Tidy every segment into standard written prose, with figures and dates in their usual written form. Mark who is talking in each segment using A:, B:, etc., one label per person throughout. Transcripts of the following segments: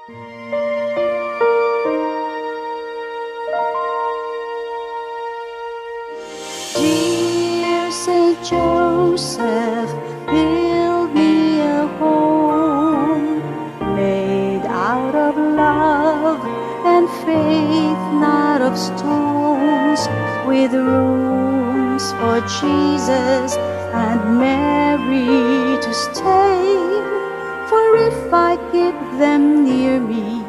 A: Dear Saint Joseph, build me a home made out of love and faith, not of stones, with rooms for Jesus and Mary to stay. For if I keep them near me,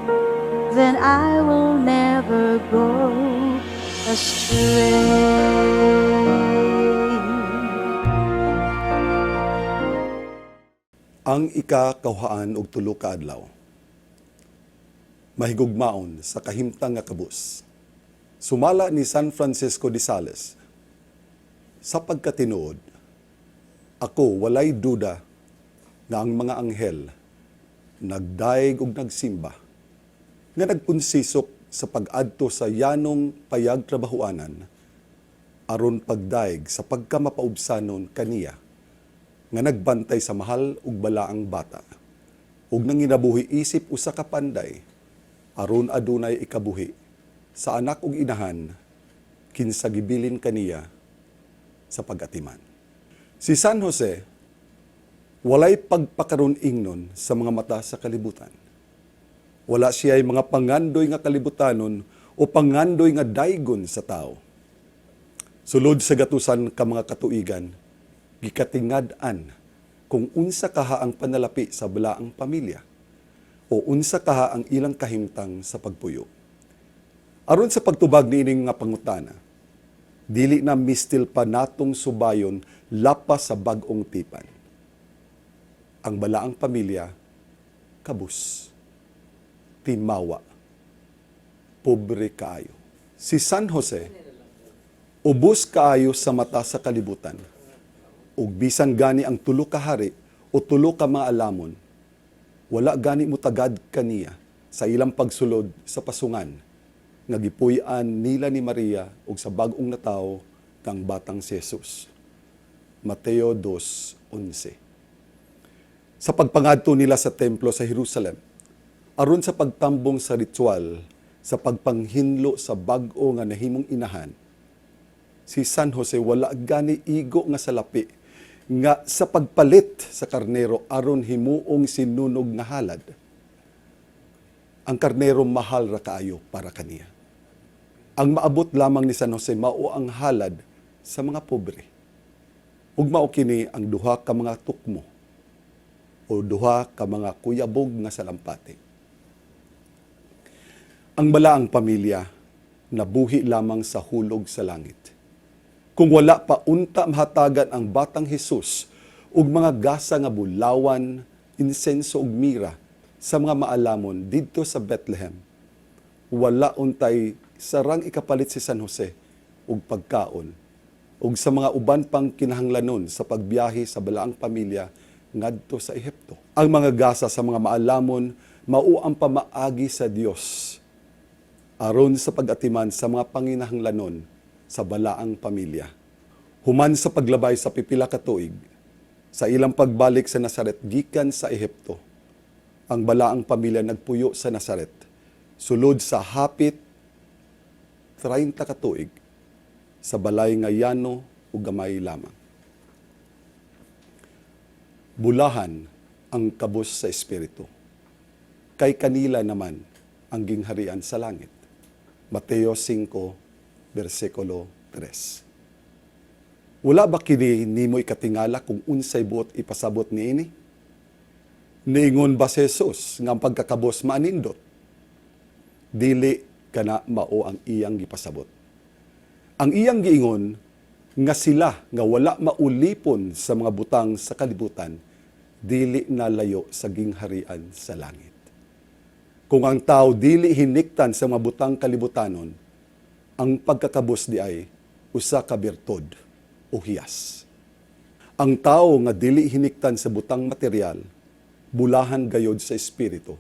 A: then I will never go astray.
B: Ang 23 ka adlaw. Mahigugmaon sa kahimtang nga kabus. Sumala ni San Francisco de Sales, sa pagkatinuod, ako walay duda nga ang mga anghel nagdaig ug nagsimba nga nagkonsisok sa pag-adto sa yanong payag trabahuanan aron pagdaig sa pagkamapaubsanon kaniya nga nagbantay sa mahal ug balaang bata ug nanginabuhi isip usa ka panday aron adunay ikabuhi sa anak ug inahan kinsa gibilin kaniya sa pag-atiman. Si San Jose walay pagpakaron ingnon sa mga mata sa kalibutan. Wala siya'y mga pangandoy nga kalibutanon o pangandoy nga daygon sa tao. Sulod sa gatusan ka mga katuigan, gikatingad-an kung unsa kaha ang panalapi sa balaang pamilya o unsa kaha ang ilang kahimtang sa pagpuyo. Aron sa pagtubag niining nga pangutana, dili na mistil pa natong subayon lapas sa bag-ong tipan. Ang balaang pamilya, kabus, timawa, pobre kaayo. Si San Jose, ubos kaayo sa mata sa kalibutan. Ug bisan gani ang tulo ka hari o tulo ka maalamon, wala gani mutagad kaniya sa ilang pagsulod sa pasungan nga gipuy-an nila ni Maria ug sa bag-ong natawo kang batang si Jesus. Mateo 2:11. Sa pagpangadto nila sa templo sa Jerusalem, aron sa pagtambong sa ritual sa pagpanghinlo sa bag-o nga nahimong inahan, si San Jose wala gani igo nga salapi nga sa pagpalit sa karnero aron himuong sinunog nga halad. Ang karnero mahal ra kaayo para kaniya. Ang maabot lamang ni San Jose mao ang halad sa mga pobre. Ug mao kini ang duha ka mga tukmo o duha ka mga kuyabog nga salampati. Ang balaang pamilya nabuhi lamang sa hulog sa langit. Kung wala pa unta mahatagan ang batang Hesus ug mga gasa nga bulawan, insenso ug mira sa mga maalamon didto sa Bethlehem, wala untay sarang ikapalit si San Jose ug pagkaon ug sa mga uban pang kinahanglanon sa pagbiyahe sa balaang pamilya ngadto sa Ehipto. Ang mga gasa sa mga maalamon mao ang pamaagi sa Dios aron sa pag-atiman sa mga panginahanglanon sa balaang pamilya. Human sa paglabay sa pipila ka tuig, sa ilang pagbalik sa Nazaret gikan sa Ehipto, ang balaang pamilya nagpuyo sa Nazaret, sulod sa hapit 30 ka tuig sa balay nga yano ug gamay lamang. Bulahan ang kabus sa espiritu. Kay kanila naman ang gingharian sa langit. Mateo 5, versikulo 3. Wala ba kini nimo ikatingala kung unsay buot ipasabot niini? Niingon ba si Jesus nga ang pagkakabos maanindot? Dili kana mao ang iyang gipasabot. Ang iyang giingon nga sila nga wala maulipon sa mga butang sa kalibutan, dili na layo sa gingharian sa langit. Kung ang tao dili hiniktan sa mga butang kalibutanon, ang pagkakabos diay usa ka birtud o hiyas. Ang tao nga dili hiniktan sa butang material, bulahan gayod sa espiritu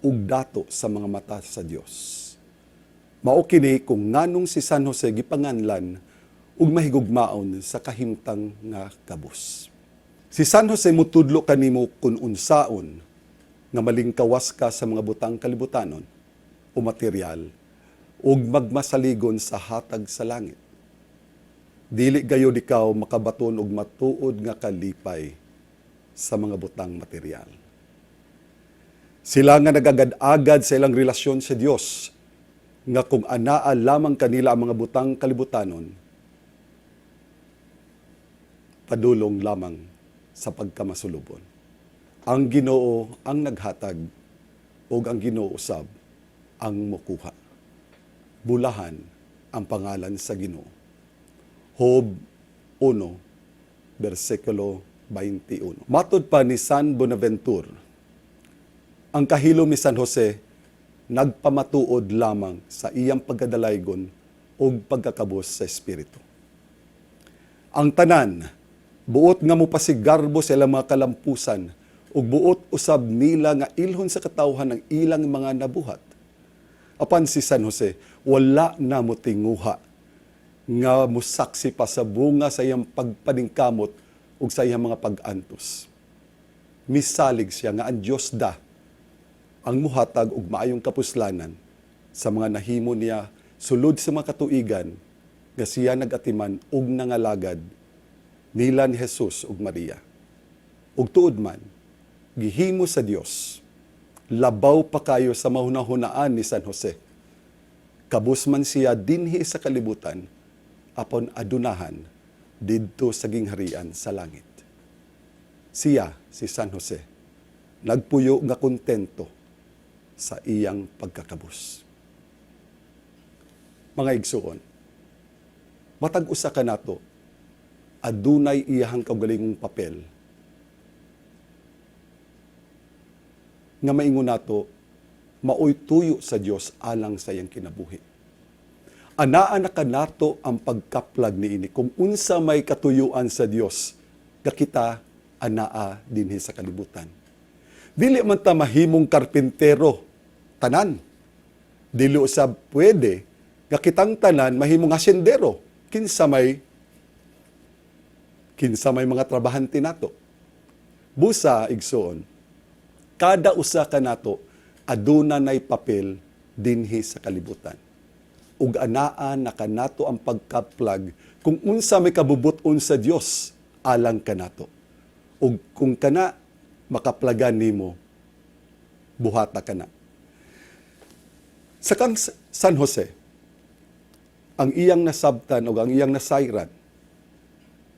B: ug dato sa mga mata sa Dios. Mao kini kung nganong si San Jose gipanganlan ug mahigugmaon sa kahimtang nga kabus. Si San Jose mutudlo kanimo kung unsaon Nga malingkawas ka sa mga butang kalibutanon o material ug magmasaligon sa hatag sa langit. Dili gayod ikaw makabaton og matuod nga kalipay sa mga butang material. Sila nga nagagad-agad sa ilang relasyon sa Dios, nga kung anaa lamang kanila ang mga butang kalibutanon, padulong lamang sa pagkamasulubon. Ang Ginoo ang naghatag ug ang Ginoo usab ang mokuha. Bulahan ang pangalan sa Ginoo. Job 1, versikulo 21. Matod pa ni San Bonaventure, ang kahilom ni San Jose nagpamatuod lamang sa iyang pagkadalaygon ug pagkakabos sa espiritu. Ang tanan, buot nga mopasigarbo sa ilang mga kalampusan ug buot usab nila nga ilhon sa katawhan ang ilang mga nabuhat. Apan si San Jose, wala na motinguha nga musaksi pa sa bunga sa iyang pagpaningkamot ug sa iyang mga pag-antos. Misalig siya nga ang Dios da ang muhatag og maayong kapuslanan sa mga nahimo niya sulod sa mga katuigan nga siya nag-atiman ug nangalagad nila ni Jesus ug Maria. Ug tuod man, gihimo sa Dios, labaw pa kayo sa mahunahunaan ni San Jose. Kabus man siya dinhi sa kalibutan, apan adunahan didto sa gingharian sa langit. Siya, si San Jose, nagpuyo nga kontento sa iyang pagkakabus. Mga igsuon, matag usa kanato, adunay iyahang kaugalingong papel nga maingon nato maoy tuyo sa Dios alang sa iyang kinabuhi. Anaa na kanato ang pagkaplag niini kung unsa may katuyuan sa Dios nga kita anaa dinhi sa kalibutan. Dili man ta mahimong karpintero tanan. Dili usab pwede nga kitang tanan mahimong hasyendero kinsa may mga trabahante nato. Busa, igsoon, kada usa kanato aduna nay papel dinhi sa kalibutan. Ug anaa na kanato ang pagkaplag kung unsa may kabubut-on sa Dios alang kanato. Ug kung kana makaplagan nimo, buhata kana. Sa kang San Jose, ang iyang nasabtan o ang iyang nasayran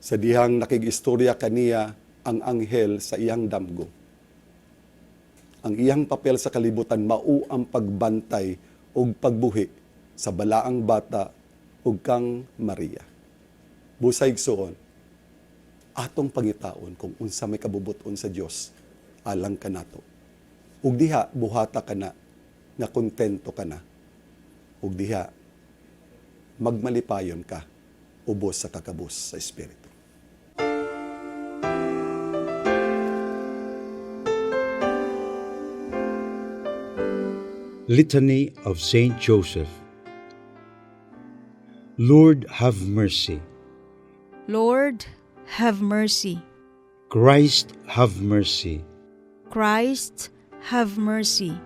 B: sa dihang nakig-istorya kaniya ang anghel sa iyang damgo. Ang iyang papel sa kalibutan mao ang pagbantay ug pagbuhi sa balaang bata ug kang Maria. Busa, igsuon, atong pangitaon kung unsa may kabubut-on sa Dios alang kanato. Ug diha buhata kana nga kontento ka na. Ug diha magmalipayon ka ubos sa kakabus sa espiritu.
C: Litany of Saint Joseph. Lord, have mercy.
A: Lord, have mercy.
C: Christ, have mercy.
A: Christ, have mercy.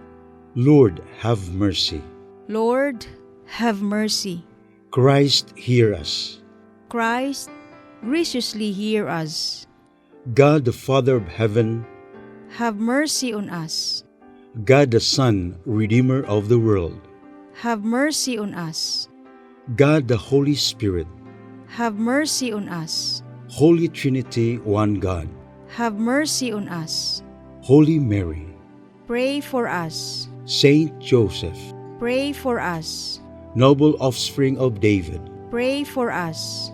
C: Lord, have mercy.
A: Lord, have mercy.
C: Christ, hear us.
A: Christ, graciously hear us.
C: God, the Father of heaven,
A: Have mercy on us.
C: God the Son, Redeemer of the world,
A: Have mercy on us.
C: God the Holy Spirit,
A: Have mercy on us.
C: Holy Trinity, one God,
A: Have mercy on us.
C: Holy Mary,
A: Pray for us.
C: Saint Joseph,
A: Pray for us.
C: noble offspring of David,
A: Pray for us.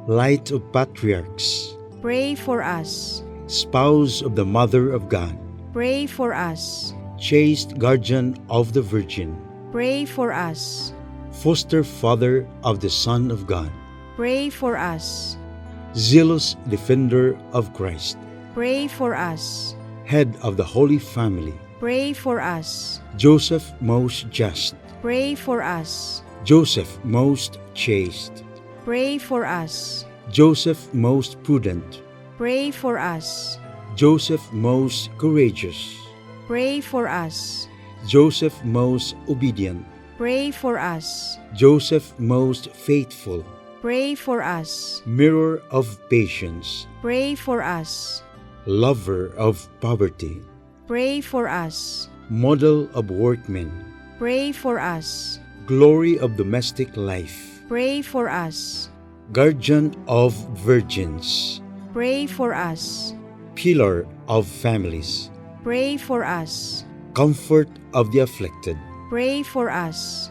C: light of patriarchs,
A: Pray for us.
C: spouse of the Mother of God,
A: Pray for us.
C: Chaste guardian of the Virgin,
A: Pray for us.
C: Foster father of the Son of God,
A: Pray for us.
C: Zealous defender of Christ,
A: Pray for us.
C: Head of the Holy Family,
A: Pray for us.
C: Joseph most just,
A: Pray for us.
C: Joseph most chaste,
A: Pray for us.
C: Joseph most prudent,
A: Pray for us.
C: Joseph most courageous,
A: Pray for us.
C: Joseph most obedient,
A: Pray for us.
C: Joseph most faithful,
A: Pray for us.
C: Mirror of patience,
A: Pray for us.
C: Lover of poverty,
A: Pray for us.
C: Model of workmen,
A: Pray for us.
C: Glory of domestic life,
A: Pray for us.
C: Guardian of virgins,
A: Pray for us.
C: Pillar of families,
A: Pray for us.
C: Comfort of the afflicted,
A: Pray for us.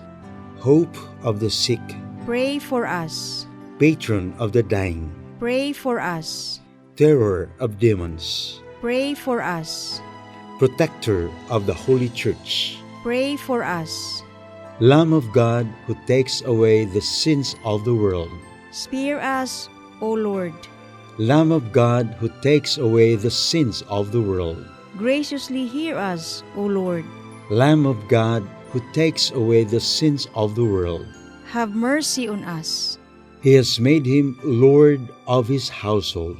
C: Hope of the sick,
A: Pray for us.
C: Patron of the dying,
A: Pray for us.
C: Terror of demons,
A: Pray for us.
C: Protector of the Holy Church,
A: Pray for us.
C: Lamb of God who takes away the sins of the world,
A: Spare us, O Lord.
C: Lamb of God who takes away the sins of the world,
A: Graciously hear us, O Lord.
C: Lamb of God who takes away the sins of the world.
A: Have mercy on us.
C: He has made him Lord of his household,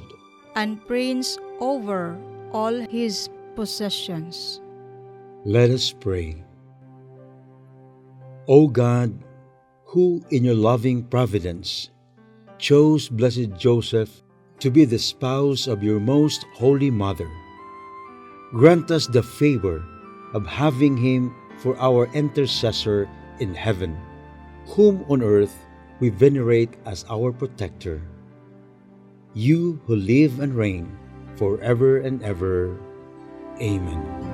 A: And prince over all his possessions.
C: Let us pray. O God, who in your loving providence chose blessed Joseph to be the spouse of your most holy mother, grant us the favor of having him for our intercessor in heaven, whom on earth we venerate as our protector. You who live and reign forever and ever. Amen.